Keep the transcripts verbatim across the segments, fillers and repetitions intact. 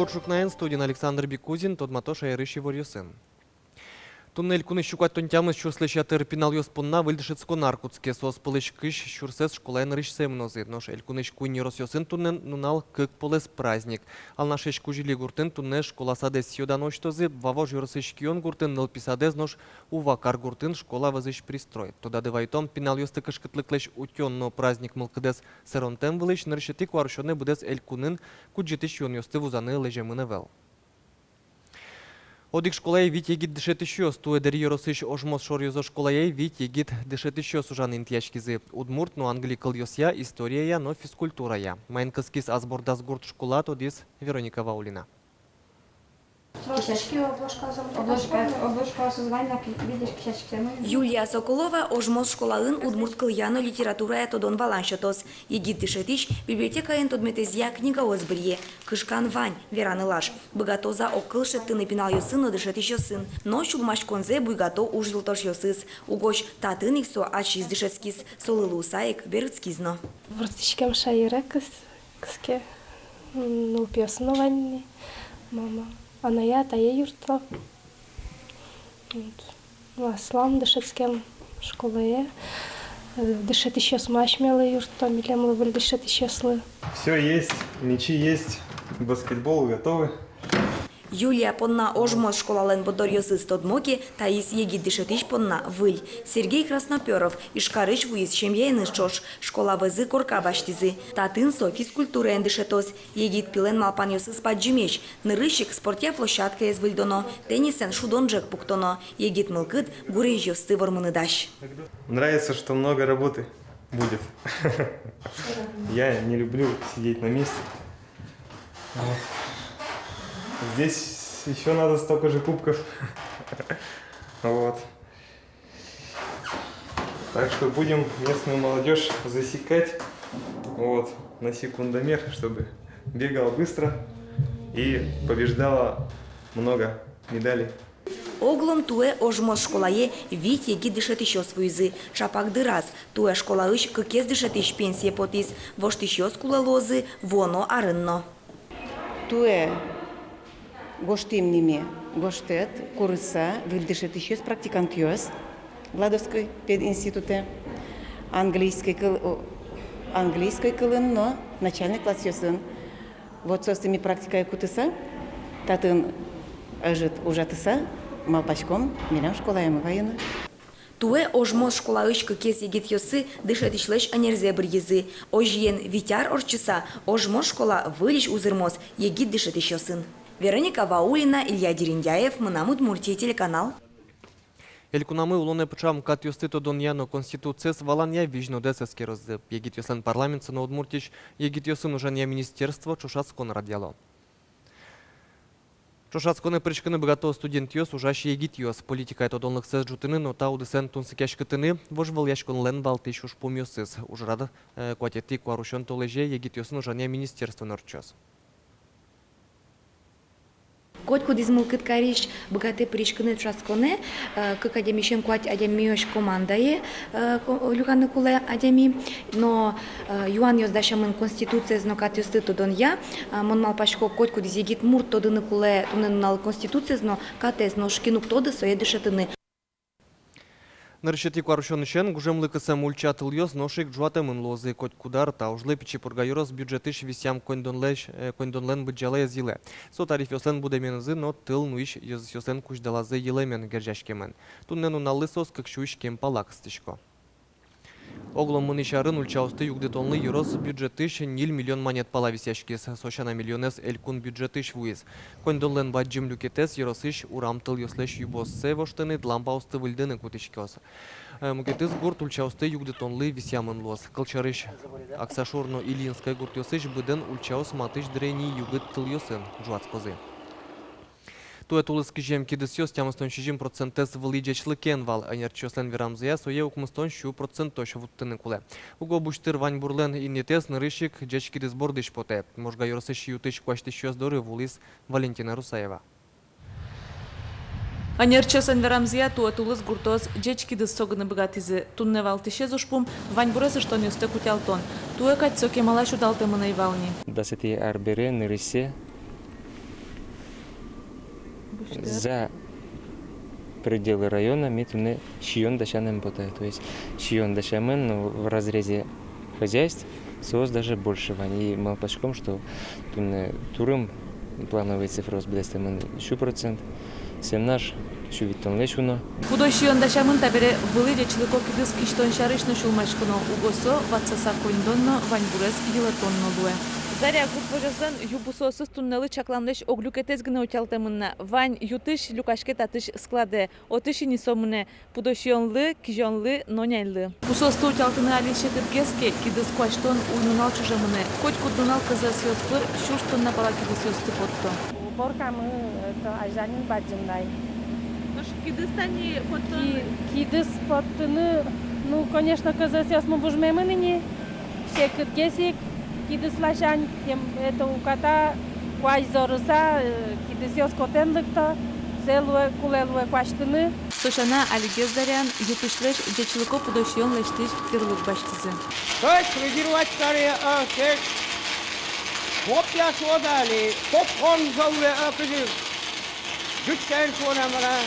Ӵукнаен студиын Александр Бекузин, тодмато шаерысь иворъёсын. Туннэ элькунысь сю куатьтон тямыс сюрслэсь ятыр пиналъёс понна выль дышетскон ар кутске. Соос пӧлысь кызь сюрсэз школае нырысьсэ мынозы. Нош элькунысь куинь ёросъёсын туннэ нунал кык полэс праздник. Алнашысь Кузили гуртын туннэ школа-садэз сӥё-дано усьтозы, Вавож ёросысь Кион гуртын нылпи садэз, нош Ува каргуртын школа вӧзысь пристрой. Тодады вайытом, пиналъёсты кышкытлыклэсь утён но праздник мылкыдэз сэронтэм вылысь нырысетӥ куарусёнэ быдэс элькунын кудӟытӥсь юонъёсты вузаны лэземын ӧвӧл. Одӥг школае вить егит дышетӥсьёс. Туэ Дэри ёросысь Ожмос шоръёзо школае вить егит дышетӥсьёс ужаны интыяськизы. Удмурт но англи кылъёсъя, историяя но физкультурая. Маин кыскиз ас бордаз гурт школа, тодӥз Вероника Ваулина. Обложка, обложка, видишь, кисяське. Юлия Соколова Ожмос школаын удмурт кылъя но литературая тодон-валан сётоз. Егит дышетӥсь библиотекаын тодметэзъя книгаос быръе. Кышкан вань, вера нылаш. Быгатоз-а огкыл шедьтыны пиналъёсын но дышетӥсьёсын. Но сюлмаськонзэ буйгато уж юлтошъёсыз. Угось татын ик со ачиз дышетскиз, солы луыса ик берытскиз но. Вордӥськем шаере кыс-, кыске, м, нылпиос но вань ни, мама, анае-атае юртто. Вот. Ну, аслам дышетскем школае, э, дышетӥсьёсмы асьмелы юртто, милемлы, выль дышетӥсьёслы. Всё есть, мячи есть, баскетбол готовы. Юлия понна Ожмос школалэн борддоръёсыз тодмо ке, таиз егит дышетӥсь понна выль. Сергей Краснопёров Ижкарысь вуиз семьяеныз ӵош, школа вӧзы корка басьтӥзы. Татын со физкультураен дышетоз. Егит пилэн малпанъёсыз бадӟымесь. Нырысь ик спортъя площадкаез выльдоно, теннисэн шудон ӝӧк пуктоно. Егит мылкыд — гурезьёсты вормыны дась. Нравится, что много работы будет. Я не люблю сидеть на месте. Вот. Здесь ещё надо столько же кубков. Вот. Так что будем местную молодёжь засекать. Вот, на секундомер, чтобы бегала быстро и побеждала много медалей. Оглом туэ Ожмос школае вить егит дышетӥсьёс вуизы. Ӵапак дыраз. Туэ школаысь кыкез дышетӥсь пенсие потӥз. Воштӥсьёс кулэ луозы вуоно арын но. Туэ гожтӥм ни ми гожтэт, курыса выль дышетӥсьёс, практикантъёс Гладовской пединститутэ, английской кыл-, о, английской кылын но начальной классъёсын. Вот соосты ми практикае кутыса, татын ӧжыт ужатыса, малпаськом милям школаямы вайыны. Туэ Ожмос школаысь кыкез егитъёссы дышетӥсьлэсь ӧнерзэ быръизы. Озьыен, вить ар ортчыса, Ожмос школа выльысь узырмоз егит дышетӥсьёсын. Вероника Ваулина, Илья Дерендяев, «Мынам Удмуртие» телеканал. Элькунамы улонэ пыӵам катъёсты тодонъя но Конституциез валанъя визьнодэз эскерозы. Егитъёслэн парламентсы но Удмуртиысь егитъёсын ужанъя министерство ӵошатскон радъяло. Ӵошатсконэ пыриськыны быгато студентъёс, ужась егитъёс. Политикая тодонлыксэс ӝутыны но та удысэн тунсыкъяськытыны — вожвылъяськонлэн валтӥсь ужпумъёсыз. Ужрад, э, куатетӥ куарусён толэзе егитъёсын ужанъя министерствоын ортчоз. Котькудӥз мылкыд карись быгатэ пыриськыны ӵошатсконэ, э, кык адямиысен куать адямиос командае, э, ко-, люканы кулэ адями. Но, э, юанъёс дасямын Конституциез но катъёсты тодонъя. Э, мон малпасько, котькудӥз егит мурт тодыны кулэ туннэ нуналлы Конституциез но катэз, нош кин уг тоды, сое дышетыны. Нырысетӥ куарусёнысен гужемлы кысэм ульча тылъёс нош ик ӝуатэмын луозы. Котькуд ар та ужлы Пичи Пурга ёрос бюджетысь висъям коньдонлэсь-, э, коньдонлэн быдӟалаез йылэ. Со тарифъёслэн будэменызы но тыл нуись ёзъёслэн кузьдалазы йылэмен герӟаськемын. Туннэ нуналлы соос кык сюысь кем пала кыстӥсько. Оглом мынӥсь арын ульчаосты югдытонлы ёрос бюджетысь ньыль миллион манет пала висъяськиз, со сяна миллионэз элькун бюджетысь вуиз. Коньдонлэн бадӟым люкетэз ёросысь урам тылъёслэсь юбоссэ воштыны, лампаосты выльдыны кутӥськоз. Э, мукетыз гурт ульчаосты югдытонлы висъямын луоз. Кылсярысь, Аксашур но Ильинское гуртъёсысь быдэн ульчаос матысь дыре ни югыт тылъёсын ӝуатскозы. Туэ тулыс кизем кидысъёс тямыстон сизьым процентэз вылӥ ӟечлыкен вал. Ӧнерчиослэн верамзыя, сое укмыстон сю процентозь вуттыны кулэ. Уго бусьтыр ваньбурлэн инъетэз нырысь ик ӟеч кидыс бордысь потэ. Можга ёросысь ю-тысь куасьтӥсьёс доры вуылӥз Валентина Русаева. Ӧнерчиослэн верамзыя, туэ тулыс гуртоос ӟеч кидыс согыны быгатӥзы. Туннэ валтӥсез ужпум — ваньбурез ыштонъёсты кутялтон. Туэ кадь со кемалась удалтэмын ӧй вал ни. Дасэтӥ ар бере нырысьсэ За пределы района ми туннэ сиён дасяны ӧм потэ. То есть сиён дасямын, но в разрезе хозяйств соос даже больше вань. И малпаськом, что туннэ турын плановый цифраос быдэстэмын сю процент, сенаж сю витьтонлэсь уно. Пудо сиён дасямын табере вылӥ ӟечлыко кидыс кисьтон сярысь но сюлмаськоно, уго со ватсаса коньдон но, ваньбурез йылэтон но луэ. Заря гурт возёслэн юбусоосыз туннэлы чакламлэсь ог люкетэз гинэ утялтэмын на. Вань ю-тысь люкаське татысь складэ, отысь ини со мынэ пудо сиёнлы, кизёнлы но няньлы. Бусыосты утялтыны али секытгес ке, кидыс куасьтон уй-нунал ӵоже мынэ. Котькуд нунал КЗС-ос пыр сюрс тонна пала кидысъёсты потто. Уборкамы, это, азьланьын бадӟым на ай. Нош кидыс тани поттон? Ки-, кидыс поттыны, ну, конечно, КЗС-осмы вужмемын ини. Секытгес ик кидыс ласянь, тем, это, уката куазь зорыса, э, кидысъёс котэн лыкто, сое луэ, кулэ луэ куасьтыны. Со сяна, алигес Заряын ю-тысьлэсь ӟечлыко пудо сиён лэсьтӥсь тирлык басьтӥзы. Кызь выдирать каре, а, кызь копья шуод али, попкон золлы, а, кызьы. Ӟуч каен шуо на мар-а,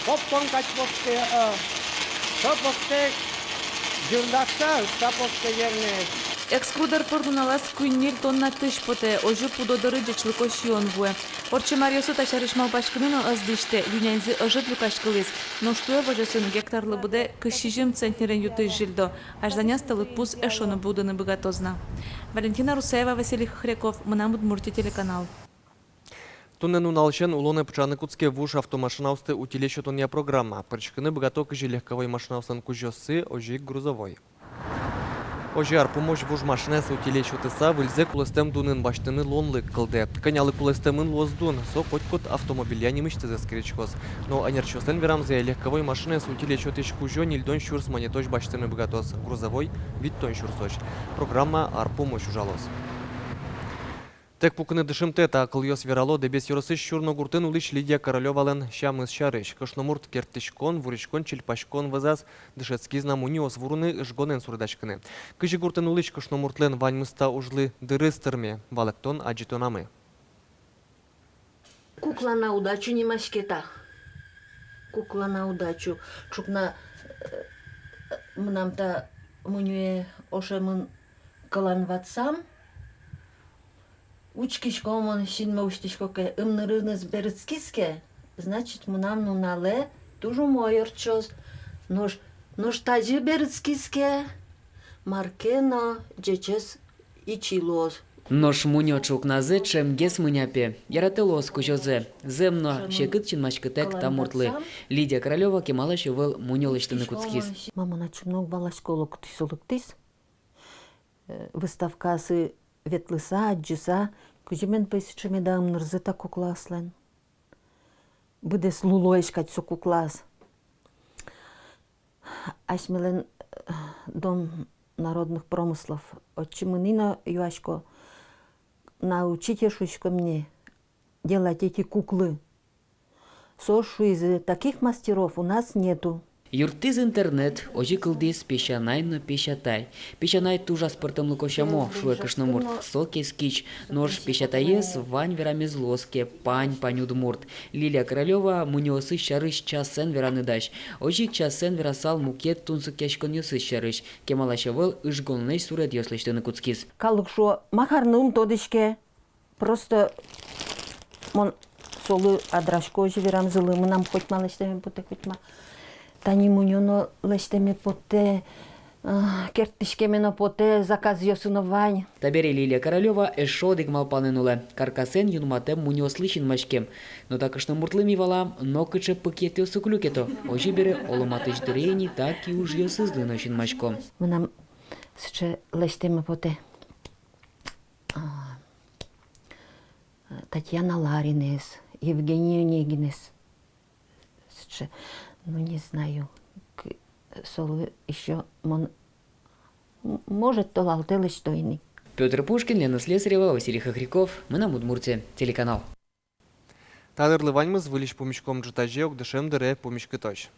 попкон кадь поттэ, а, со поттэ, ӟырдаса, ышта поттэ, вернее. Экструдер пыр нуналаз куинь-ньыль тонна тысь потэ, озьы пудо доры ӟечлыко сиён вуэ. Ортчем аръёсы та сярысь малпаськыны но ӧз дӥсьтэ, ю-няньзы ӧжыт люкаськылӥз. Нош туэ возёсын гектарлы быдэ кызь сизьым центнерен ю-тысь зильдо. Азьланяз та лыдпус эшшо но будыны быгатоз на. Валентина Русаева, Василий Хохряков, «Мынам Удмуртие» телеканал. Туннэ нуналысен улонэ пыӵаны кутске вуж автомашинаосты утиле сётонъя программа. Пыриськыны быгато кызьы легковой машинаослэн кузёоссы, озьы ик грузовой. Озьы ар пумозь вуж машинаез утиле сётыса, выльзэ кулэстэм дунын басьтыны луонлык кылдэ. Кӧнялы кулэстэмын луоз дун, со котькуд автомобилья нимысьтыз эскериськоз. Но ӧнерчиослэн верамзыя, легковой машинаез утиле сётӥсь кузё ньыльдон сюрс манетозь басьтыны быгатоз, грузовой — витьтон сюрсозь. Программа ар пумозь ужалоз. Тэк пукыны дышымтэ. Та кылъёс верало Дэбес ёросысь Сюрногуртын улӥсь Лидия Королёвалэн сямыз сярысь. Кышномурт керттӥськон, вуриськон, чильпаськон вӧзаз дышетскиз на мунёос вурыны, ыжгонэн суредаськыны. Кызьы гуртын улӥсь кышномуртлэн ваньмыз та ужлы дырыз тырме, валэктон адӟытонамы. «Кукла на удачу» нимаське та. «Кукла на удачу». Ӵукна, э, мынам та мунёе ошемын кылан ватсам. Учкисько мон, синме усьтӥсько ке, ымнырыныз берытскиз ке, значит, мынам нуналэ туж умой ортчоз. Нош, нош тазьы берытскиз ке, мар ке но ӟечез ичи луоз. Нош мунё ӵукназэ ӵемгес мыня, пе. Яратэ луоз кузёзэ. Зэм но, секыт синмаськытэк та муртлы. Лидия Королёва кемалась ӧвӧл мунё лэсьтыны кутскиз. Мамон ачим но уг валаськы, оло кытысь со лыктӥз. Э, выставкаосы ветлыса, адӟыса, кызьы мен пӧйсы ӵемеда ымнырзы та куклаослэн. Быдэс лулоесь кадь со куклаос. Асьмелэн, э, Дом народных промыслов, отчы мынӥ но юасько, научите, шуисько, мне делать эти куклы. Соос шуизы: таких мастеров у нас нету. Юрттӥз интернет, озьы кылдӥз песянай но песятай. Песянай туж аспӧртэмлыко сямо, шуэ кышномурт, со кескич. Нош песятаез, вань верамез луоз ке, пань-пань удмурт. Лилия Королёва мунёосыз сярысь часэн вераны дась. Озьы ик часэн верасал мукет тунсыкъяськонъёсыз сярысь. Кемалась ӧвӧл ыжгонлэсь суредъёс лэсьтыны кутскиз. Калык шуо, ма карны ум тодӥське. Просто мон солы адрасько озьы верамзылы, мынам котьма лэсьтэме потэ, котьма. Тани мунё но лэсьтэме потэ, а, керттӥськеме но потэ, заказъёсы но вань. Табере Лилия Королёва эшшо одӥг малпанэн улэ: каркасэн юнматэм мунёослы синмаськем. Но та кышномуртлы, ми валам, нокыӵе пыкетъёс уг люкето. Озьы бере, оло матысь дыре ини та киужъёсызлы но синмасько. Мынам сыӵе лэсьтэме потэ. А, Татьяна Ларинэз, Евгений Онегинэз. Сыӵе, ну, не знаю, к-, солы ещё мон, м-, может, толалтэ лэсьто ини. Пётр Пушкин, Лена Слесарева, Василий Хохряков, «Мынам Удмуртие» телеканал. Та дырлы ваньмыз. Выльысь пумиськом ӝытазе, ог дышем дыре пумиськытозь.